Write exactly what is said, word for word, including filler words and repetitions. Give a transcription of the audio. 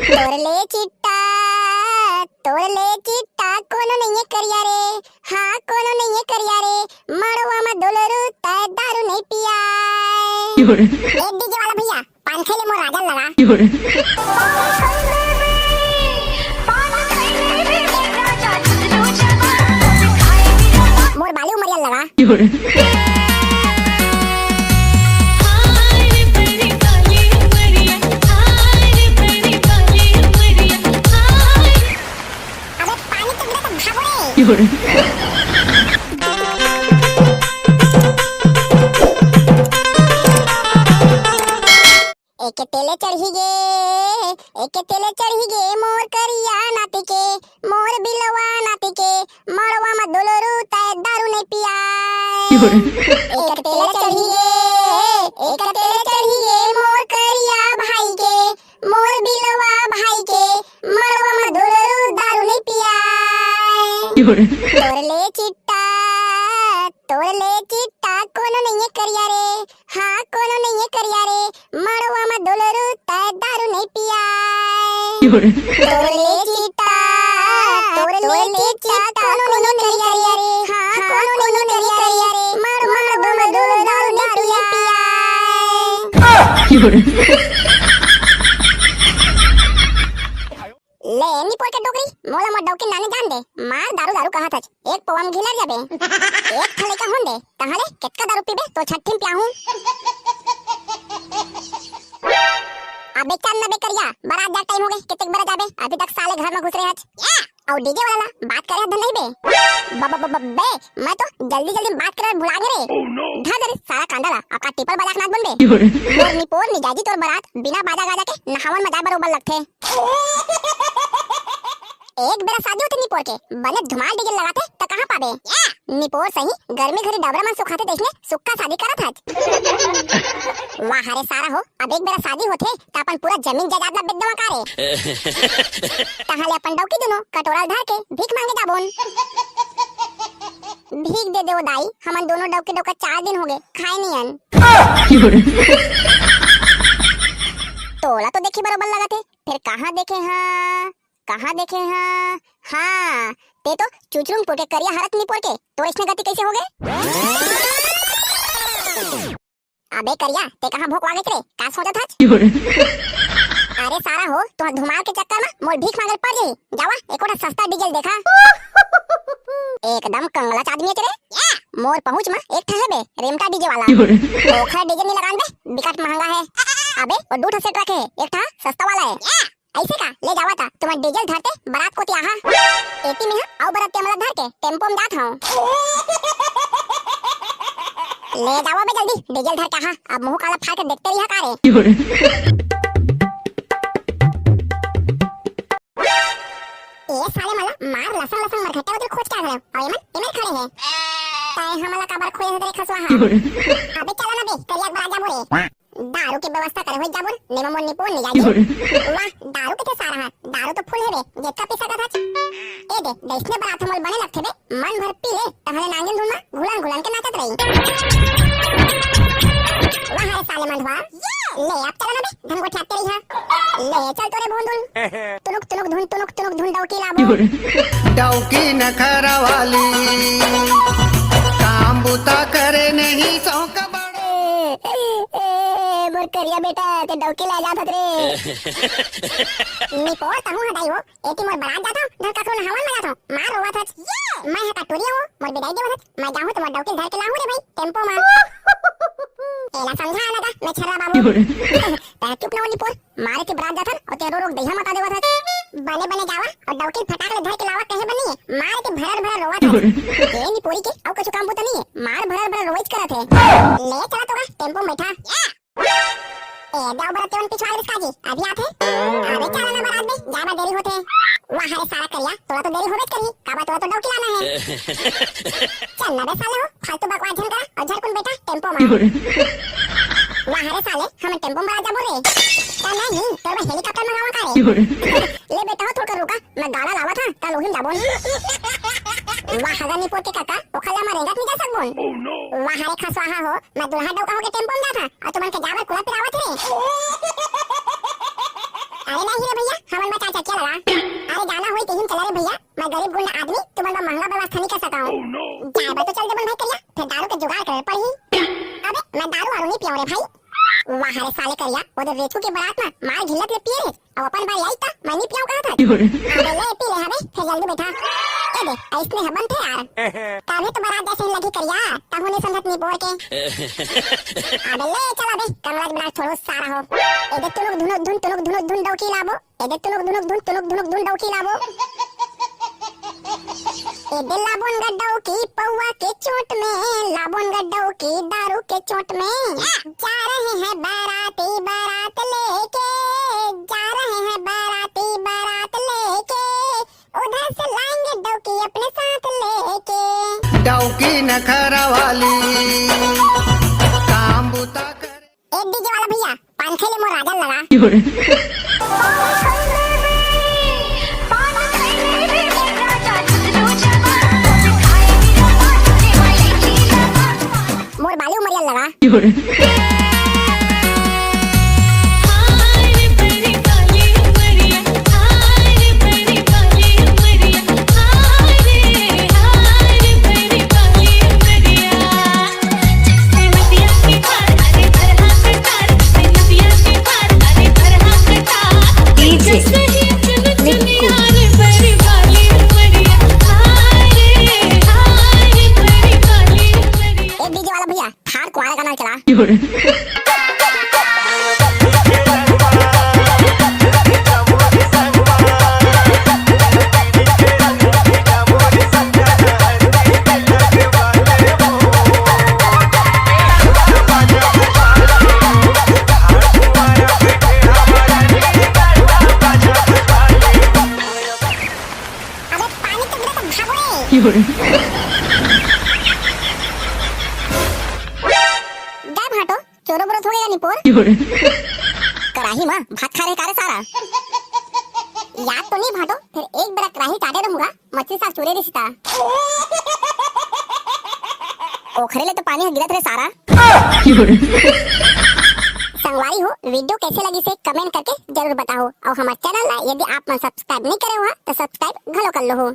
तोर ले चिट्टा, तोर ले चिट्टा कोनो नइये करिया रे, हाँ कोनो नइये करिया रे, मड़वा म दुलरू तय दारू नइ पियाय। एक डीजे वाला भैया, पान खइले मोर राजा लगा। मोर बाली उमरिया लगा। अबे पानी तो गिरा तो भागो रे। एके तेले चढ़ी गे, एके तेले चढ़ी गे मोर करिया नाती के, मोर बिलवा नाती के, मड़वा म दुलरू तय दारू नइ पियाय। एके तेले चढ़ी गे, एके तेले चढ़ी गे मोर करिया भाई के, मोर बिलवा भाई के, मड़वा म दुलरू दारू नइ पियाय। तोर ले चिट्टा, तोर ले चिट्टा कोनो नइये करिया रे, हाँ कोनो नइये करिया रे, मड़वा म दुलरू तय दारू नइ पियाय। तोर ले चिट्टा, तोर ले चिट्टा कोनो नइये करिया रे, हाँ कोनो नइये करिया रे, मड़वा म दुलरू दारू नइ पियाय। ले निपोर के डोकरी, मोला मोर डौकी नानी जान दे, मार दारू दारू कहत हच, एक पौवा म घिलर जाबे। एक ठन लइका होन दे, तहाँ ले केतका दारू पीबे, तो छट्ठी म पियाहूं। अबे चल ना बे करिया, बरात जाए टाइम होगे, केतेक बरा जाबे, अभी तक साले घर म घुस रहे हच। अउ डीजे वाला ला बात करे हत धन नहीं बे। ब-, ब-, ब-, ब-, बे, मैं तो जल्दी जल्दी बात करे भुला गे रे। धर दे रे सारा कांदा ला, अका टिपर बजा के नाच बनबे। मोर निपोर निजाजी तोर बरात बिना बाजा गाजा के नहावन म जाए बरोबर लगथे। एक बेरा शादी होथे निपोर के, बने धुमाल डीजे लगाथे, त कहाँ पाबे? निपोर सही, गर्मी घरी डबरा मन सुखाथे, तइसने सुक्खा शादी करत हच। वाह रे सारा हो, अब एक बेरा शादी होथे, त अपन पूरा जमीन जायदाद ला बेच देवा का रे? तहाँ ले अपन डौकी दुनो कटोरा ल धर के भीख मांगे जाबोन। भीख दे देवो दाई, हमन दोनों डौकी डौका चार दिन होगे, खाए नइ अन। तोला तो देखे बरोबर लगत हे, फेर कहाँ देखे हँव, कहाँ देखे हँव? हाँ, ते तो चुचरुंग पोर के करिया हरत निपोर के, तोर अइसने गति कइसे होगे? अबे करिया, ते कहाँ भोकवा गेच रे? का सोचत हच? अरे सारा हो, तुँहर धुमाल के चक्कर म मोर भीख मांगे ल पड़ जाही। जावा, एको ठा सस्ता डीजे ल देखा। एकदम कंगलाच आदमी हे रे। मोर पहुँच म एक ठा हे बे, रेमटा डीजे वाला। ओखर डीजे नइ लगान बे, बिकट महंगा हे। अबे, वो दू ठा सेट रखे हे, एक ठा सस्ता वाला हे। अइसे का? ले जावा ता, तुमन डीजे ल धरते बरात कोती आहा। एती में हा अउ बरात के मला धर के टेम्पो में जात हँव। ले जावा बे जल्दी, डीजे ल धर के आहा। अब मुँह काला फाड़ के देखते रहिहा का रे? ए साले मन ला मार लसंग लसंग मरघट्टा उधर खोज के आ गए। अउ एमन, एमन खड़े हे। तय हमला काबर खोजे हे रे खसवा हा? अबे चला ना बे, करिया के बरात जाबो रे। दारू के व्यवस्था करे होई जाबो, नेमा मोर निपोर नइ जाही। वाह, दारू के थे सारा हा, दारू तो फुल हे बे, जेतका पी सकत हच। ए दे, जइसने बरात हमल बने लगथे बे, मन भर पी ले, तहले नांगिन धुन म घुलन घुलन के नाचत रही। वाह रे साले मंधवा, ले अब चला ना बे, धन गोठियाते रही हा। ले चल तोरे भोंदुल। तुनुक तुनुक धुन, तुनुक तुनुक धुन डौकी लाबो। डौकी नखरा वाली, काम बुता करे नहीं शौक बड़ो। ए, ए, ए, मोर करिया बेटा, ते डौकी ला जात हत रे। निपोर तहूँ हदाई हो, एती मोर बरात जात हँव, धर कखरो नहावन म जात हँव, मार रोवत हच। मैं ह कटोरिया हो, मोर बिदाई देवत हच, मैं जाहूँ त मोर डौकी ल धर के लाहूँ रे भाई, टेम्पो म। एला समझा ना गा, मैं छर्रा बाबू। तैं चुप ना हो निपोर, मारे के बरात जाथन, अउ ते रो रो के दइहा मता देवत हस। बने बने जावा, अउ डौकी फटाक ले धर के लावा कहे बनी, मारे के भरर भरर रोवत हस। ए निपोरी के, अउ कुछु काम बूता नइ हे, मार भरर भरर रोवइच करत हे। ले चला तो गा, टेम्पो में बैठा। ए, जाओ बरात तेवन पिछवाल रिस्का जी, अभी आथे। अबे चला ना बरात में, जाए बर देरी होथे। वाह रे सारा करिया, तोला तो देरी होबेच करही, काबर तोला तो डौकी लाना हे। चल ना बे साले हो, फालतू बकवास झन करा अउ झटकुन बैठा टेम्पो म। वाह रे साले, हमन टेम्पो म बरात जाबो रे। त नहीं, तोर बर हेलीकॉप्टर मंगावा का रे? ले बेटा हो, थोड़ा रुका, मैं गाड़ा लावत हँव, त लोहिन जाबो। वाह गा निपोर के कका, ओखर ले हमन रेंगत नइ जा सकबोन। वाह रे खसवाहा हो, मैं दुल्हा डौका होके टेम्पो म जात हँव, अउ तुमन के जाए बर कुला पिरावत हे रे। अरे नहीं रे भैया, हमन बर चार चकिया लगा। अरे जाना होई तेही म चला रे भैया, मैं गरीब गुंडा आदमी, तुमन बर महंगा व्यवस्था नहीं कर सका हूँ। जाए बर तो चल देबन भाई करिया, फिर दारू के जुगाड़ करे पड़ही। अबे मैं दारू वारू नहीं पियाऊँ रे भाई। वाह रे साले करिया, वो तो रेचू के बारात में मार घिल्लत ले पिए रे, अब अपन बारी आई त मैं नहीं पियाऊँ कहा था। अबे ले पी ले हबे, फिर जल्दी बैठा। ए दे, ऐसने हबन थे यार। तभी तो बारात जैसे ही लगी करिया, तब उन्हें समझत नहीं बोल के। अबे ले चल अबे, कमराज बड़ा छोड़ो सारा हो। ए दे तुनुक धुनुक धुन, तुनुक धुनुक धुन डौकी लाबो। ए दे तुनुक धुनुक धुन, तुनुक धुनुक धुन डौकी लाबो। ए दे लाबोन ग डौकी पौवा के चोट में, लाबोन ग डौकी दारू के चोट में। जा रहे हैं बाराती बारात लेके, जा रहे हैं बाराती बारात लेके, उधर से लाएंगे डौकी अपने साथ लेके। डौकी नखरा वाली काम बुता करे। ए डीजे वाला भैया, पान खैले मोर राजा लगा। मोर बाली उमरिया लगा। ए डीजे वाला भैया, थार कुआरा गाना चला। अबे पानी तो गिरा तो भागो रे। गए भाटो, चोरो बोरो थोड़े निपोर। कराही माँ भात खा रहे का रे सारा। याद तो नहीं भाटो, फिर एक बेरा कराही चाटे रहूंगा, मछली साग चूरे रिश्ता। ओखरे ले तो पानी ह गिरत रे सारा। संगवारी हो, वीडियो कैसे लगी से कमेंट करके जरूर बताओ, और हमारे चैनल ला यदि आप मन सब्सक्राइब नहीं करे हुआ तो सब्सक्राइब घलो कर लो हो।